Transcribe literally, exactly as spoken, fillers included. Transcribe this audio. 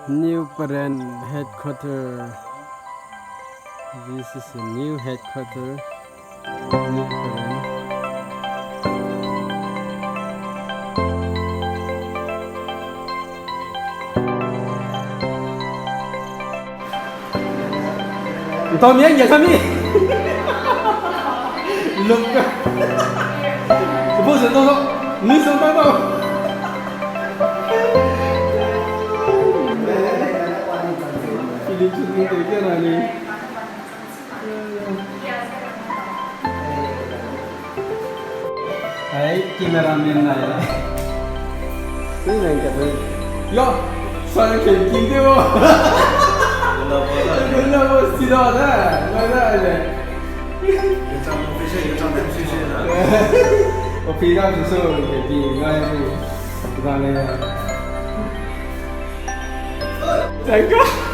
New Peren headquarter. This is a new headquarter. New Peren. Ntau mi, ya kami. Luk. Bo se to to. Ni so to to. Feeling shooting te ke na ni. Ai, cameraman nai. Ni nai ka bu. Yo, sa ke king de wo. Guna bo sida da. Ngai da le. Office da su so ke bi ngai bu. Guna le. Thank you.